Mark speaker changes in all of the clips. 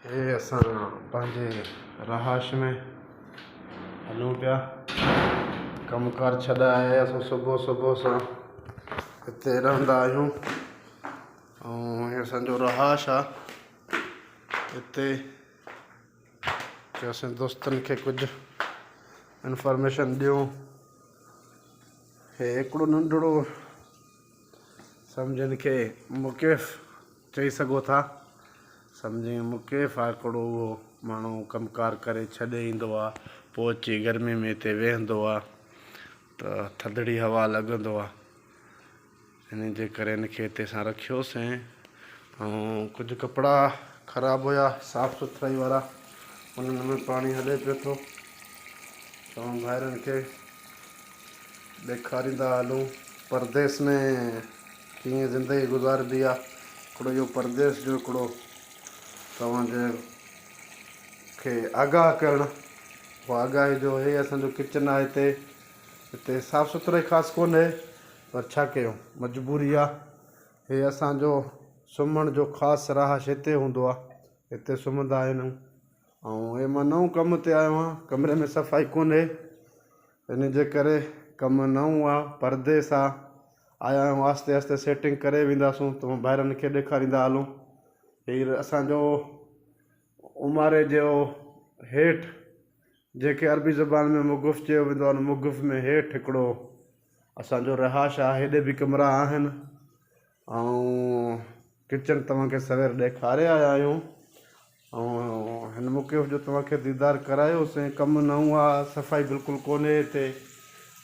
Speaker 1: هي اسان پنهنجي رهائش ۾ هلون پيا. ڪم ڪار ڇڏائي آياسون صبح صبح سان هتي رهندا آهيون ۽ هي اسانجو رهائش آ هتي چيوسين دوستن کي ڪجهه انفارميشن ڏيون. هي هڪڙو ننڍڙو سمجهن کي مڪيف چئي سگهو ٿا. سمجهين مڪيف آ هڪڙو اهو ماڻهو ڪم ڪار ڪري ڇڏي ايندو آ پوء اچي گرمي ۾ هتي ويهندو آ ته ٿڌڙي هوا لڳندو آ ان جي ڪري ان کي هتي اسان رکيوسين ۽ ڪجهه ڪپڙا خراب هيا صاف سٿرائي وارا انهن ۾ پاڻي هلي پيو ٿو چون ڀائرن کي ڏيکاريندا هلون پرديس ۾ ڪيئن زندگي گذاربي آ هڪڙو اهو پرديس جو هڪڙو توهان جي کي آگاهه ڪرڻ اها آگاهي جو هي اسان جو ڪچن آهي هتي هتي صاف سٿرائي خاص ڪونهي پر ڇا ڪيون مجبوري آ هي اسان جو سمهڻ جو خاص رهائش هتي هوندو آ هتي سمهندا آهيون ۽ هي مان نئون ڪم تي آيو آهيان ڪمري ۾ صفائي ڪونهي ان جي ڪري ڪم نئون آ پرديس آ آيا آهيون آهستي آهستي سيٽنگ ڪري وينداسون ته ڀائرن کي ڏيکاريندا هلون هي اسان جو عماري جو هيٺ جنهن کي عربي زبان ۾ مغف چيو ويندو آ ان مغف ۾ هيٺ هڪڙو اسان جو رهائش آ هيڏي به ڪمرا آهن ۽ ڪچن توهان کي سوير ڏيکاري آيا آهيون ۽ هن موقعي جو توهان کي ديدار ڪرايوسين ڪم نئون آ صفائي بلڪل ڪونهي هتي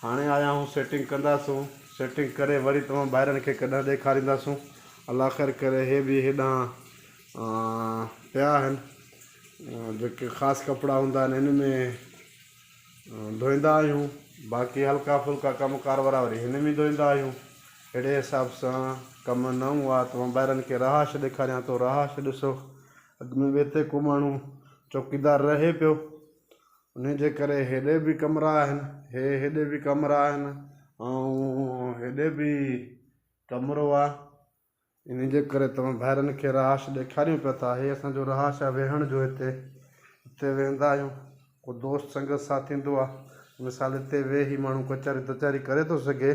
Speaker 1: هاڻي آيا آهيون سيٽنگ ڪنداسون سيٽنگ ڪري وري توهان ڀائرن کي ڪڏهن ڏيکارينداسون الله خير ڪري هي به هيڏانهن پيا آهن جيڪي خاص ڪپڙا هوندا آهن هن ۾ ڌوئيندا آهيون باقي هلڪا ڦلڪا ڪم ڪار وارا وري هن ۾ ڌوئيندا آهيون اهڙي حساب سان ڪم نئون آ توهان ڀائرن کي رهائش ڏيکاريان ٿو رهائش ڏسو اڳ ۾ به هتي ڪو ماڻهو چوڪيدار رهي پيو انهي جي ڪري هيڏي به ڪمرا آهن هي هيڏي به ڪمرا آهن ۽ هيڏي به ڪمرو آ انهي جي ڪري توهان ڀائرن کي رهائش ڏيکاريون پيا ٿا. هي اسان جو رهائش آهي ويهڻ جو هتي هتي ويهندا آهيون. ڪو دوست سنگت ساٿ ايندو آهي مثال هتي ويهي ماڻهو ڪچهري تچهري ڪري ٿو سگهي.